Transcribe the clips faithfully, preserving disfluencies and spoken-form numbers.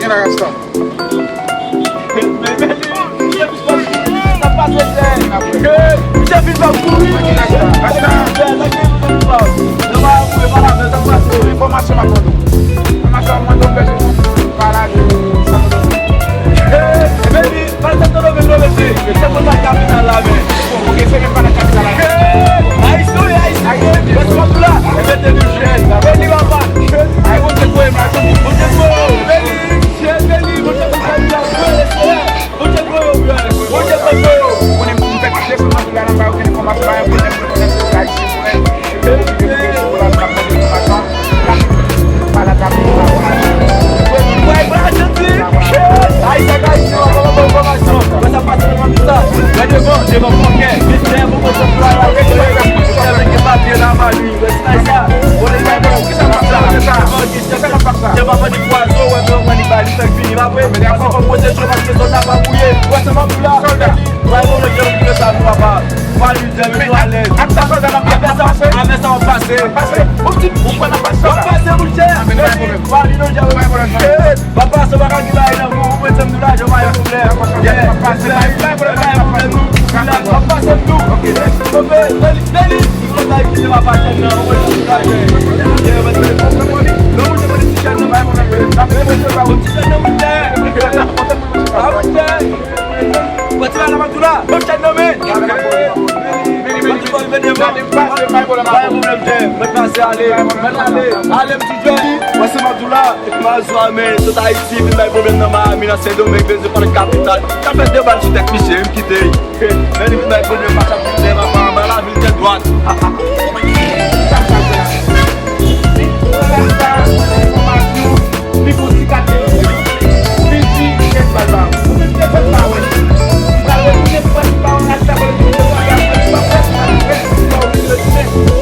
Rasta. Misye vin fè kouri. Enfòmasyon m ap ban nou. Enfòmasyon m ap ban nou. Pale avèk Santo Domingo, mesye. Santo Domingo kapital la, men. Ok, se menm pa nan kapital la. Ayisyen, wi, ayisyen. Ayisyen. Mwen sou la. Mete nou jèn. Beni, papa. Ay, Bondye voye m la, Bondye voye m. Beni. Beni, Bondye voye m la. Bondye voye m, Bondye voye m. Konnen m fèk desann nan vil la, nan pa okenn enfòmasyon, pa yon pwoblèm, mwen konnen se ayisyen mwen. Apre sa, sòlda, apre sa, sòlda, apre sa, apre sa, w ap pase. Pase. Ou kwè n ap pase, sòlda? W ap pase, monchè. W ap pase, w pa ka gen bagay nan men w, ou mete m sou lajan, pa gen pwoblèm. Yeah. W ap pase, pa gen pwoblèm, pa gen pwoblèm, nou. W ap pase m tou. Ok. Beni, beni. Ou konn bagay ki se papa chèn nan, ou mete m sou lajan. Yeah, mete m sou lajan. Non, monchè, mete ti chèn nan, pa gen pwoblèm. N ap mete ti chèn nan, monchè. Ah, monchè. Pati la, la, pati la. Mwen chèn nan, men. Pati pa vin devan. Pa gen pwoblèm, chè. Mwen pase ale. Mwen ale. Ale, m di Johnny. Mwen se Madoula. Epi Mazwa, men. Sot Ayiti, vin bay pwoblèm nan Miami, nan Sendomeng, bezwen pale kapital. Sa fè de bal sou tèt misye, m kite. Men li vin bay pwoblèm, pa sa pwoblèm, apa, anba lavil tèt dwat. Li pou ti kat li di kèk bal ba ou. Ou menm te fè m pa wè. M pral retounen pou pati pa w nan sa pral di w pa fè sa fè. Ou pa oblije retounen.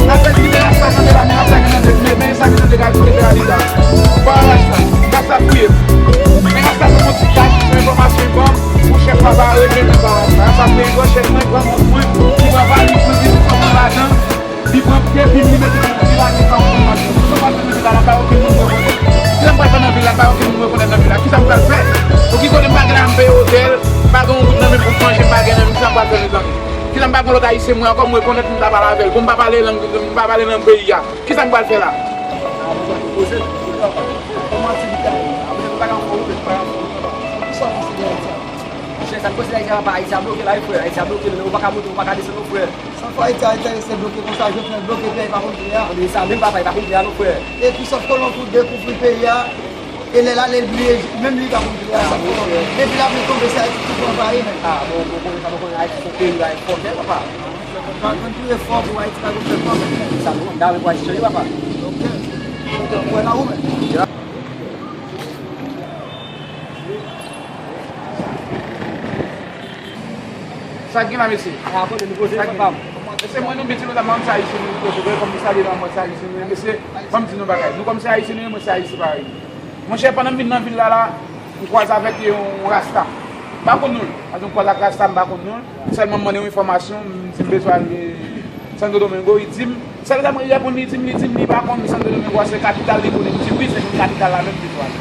Afè ki te rasta kanpe la, men rasta gen nan de, men, men sa gen nan de gade kote te ale la. Ba rasta, rasta fouye. Men rasta se yon ti gad, se enfòmasyon ban m, pou chèf la pa rete nan ba rasta. Rasta se yon gran chèf mwen, gran moun mwen, ki pran valiz mwen, ki pran mwen ladan, li pran pye, pi li mete nan vil la, li pa konn mache. Kisa m pral fè nan vil la, pa okenn moun mwen konnen. Kisa m pral fè nan vil la, pa okenn moun mwen konnen nan vil la. Kisa m pral fè? Pou ki kote m pa gen la, m peye otèl, m pa gen yon goud nan men m pou m manje, m pa gen nan men m, kisa m pral fè, mezanmi? Kisa m pa gen lòt ayisyen mwen ankò, m rekonèt m ta pale avè l. Bon, m pa pale lang, m pa pale lang peyi a. Kisa m pral fè la? Kòman ti bita ye? Apre nou pa ka fè wout, pa ka fè wout. Kisa w panse de sa? Monchè, sa n panse Ayiti a pa, Ayiti a bloke la, wi, frè. Ayiti a bloke, ou pa ka monte, ou pa ka desann, non, frè. San fwa Ayiti a, Ayiti a rete bloke konsa, Jovenel bloke peyi pa konn kle a. Anben sa menm, papa, li pa konn kle a, non, frè. Epi sòf kolon tou dekouvri peyi a. E lè l ale, l bliye, menm li pa konn kile a, sa fò. Depi lavil tonbe, se Ayiti ki pou anvayi, men. Ah, bon, bon, bon, sa bon, konnen Ayiti se yon peyi la, e fòkè, papa. Ann priye fò pou Ayiti pa gon fè fò, men. Sa bon, m dakò pou Ayiti chanje, papa. Ok. Ok, m kwè nan ou, men. Sa k gen la, mesye? Ah, konnen nou poze, papa. Mesye, mwen, nou biti nou la, mwen se ayisyen, nou poze, kòm nou salye la, mwen se ayisyen, nou, mesye, ban m di nou bagay. Nou kòm se ayisyen, nou, mwen se ayisyen, parèy. Monchè, pandan m vin nan vil la, la, m kwaze avèk yon rasta. M pa konn non l. Paske m kwaze ak rasta, m pa konn non l. Sèlman m mande yon enfòmasyon, m di m bezwen al, e, Santo Domingo, li di m, sèl sa mwen reponn li, di m, li di m, li pa konn Santo Domingo a se kapital, li konnen. M di, wi, se menm kapital la menm m bezwen al.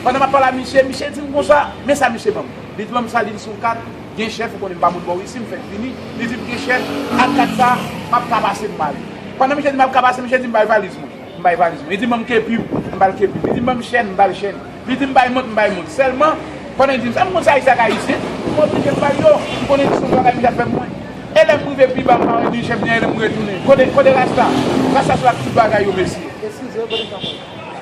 Pandan m ap pale a misye, misye di m konsa, men sa misye ban m. Li di ban m sa, li di sou kat, gen chèf, ou konnen m pa moun bò isi, m fèk vini. Li di m gen chèf, ak kat sa, m ap ka pase m ale. Pandan misye di m ap ka pase, misye di m bay valiz mwen. M bay valiz mwen. Li di m ban m kepi m, m ba l kepi m. Li di m ban m chèn, m ba l chèn. Li di m bay mont, m bay mont. Sèlman, pandan li di m sa, m konn se ayisyen ak ayisyen, m oblije m bay yo. M konnen se yon bagay misye ap fè mwen. E lè m rive pi ba, m pa wè ni chèf ni anyen, lè m retounen. Kote, kote rasta? Rasta sou ak tout bagay yo, mesye. Eskize, kote sa mwen?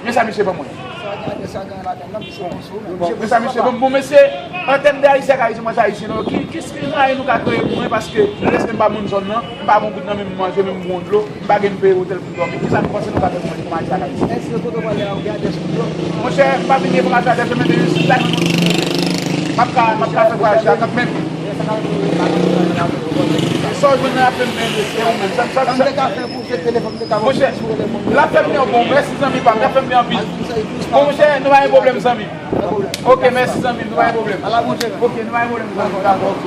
Men sa misye ban mwen. Sa gen, sa gen ladann nan, misye konsa. Bon, men sa misye, bon, bon, mesye, an tèm de ayisyen ak ayisyen, mwen se ayisyen, non, ki, ki, ki mwayen nou ka kreye pou mwen, paske lèske m pa moun zòn nan, m pa gon goud nan men m manje, men m gon dlo, m pa gen peye otèl pou m dòmi, kisa nou panse nou ka fè pou mwen, kòm ayisyen ak ayisyen? Èske kote w prale a, ou gen adrès moun yo? Monchè, m pa vin gen enfòmasyon adrès yo, men depi si m ta jwenn yon ti moun, m ap ka, m ap ka fè vwayaj la kanmenm. Sa w jwenn nan afè m, men, se ou menm. Sa, sa, sa, Monchè, l ap fè m byen, bon, mèsi zanmi pa m, l ap fè m byen anpil. Bon, monchè, nou pa gen pwoblèm, zanmi. Ok, mèsi zanmi m, nou pa gen pwoblèm. Ok, nou pa gen pwoblèm, zanmi. Dakò, ok.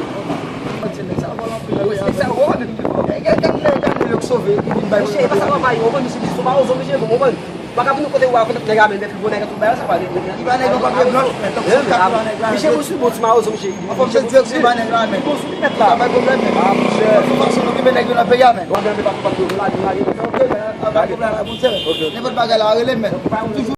Misye, e pa sa w ap bay, ou konprann, misye di sou mawozo, misye, bon, ou konprann. Pa ka vin kote ou a, kote nèg a men, depi bon nèg a tout bagay, sa pa nèg, nèg a. Li ba nèg yo pa vle blan, men tankou sa, li ba nèg la men. Misye, bon, sou bon ti mawozo, misye. Anfòm se di yo ki ba nèg la men. Bon, sou nèt la. Pa bay pwoblèm, men. Ah, monchè. Fò fason nou kenbe nèg yo nan peyi a, men. Ou antre pa, pa, pa, la, la, la. Ok, men, pa bay pwoblèm la, monchè. Ok. Nenpòt bagay la, rele, men. Toujou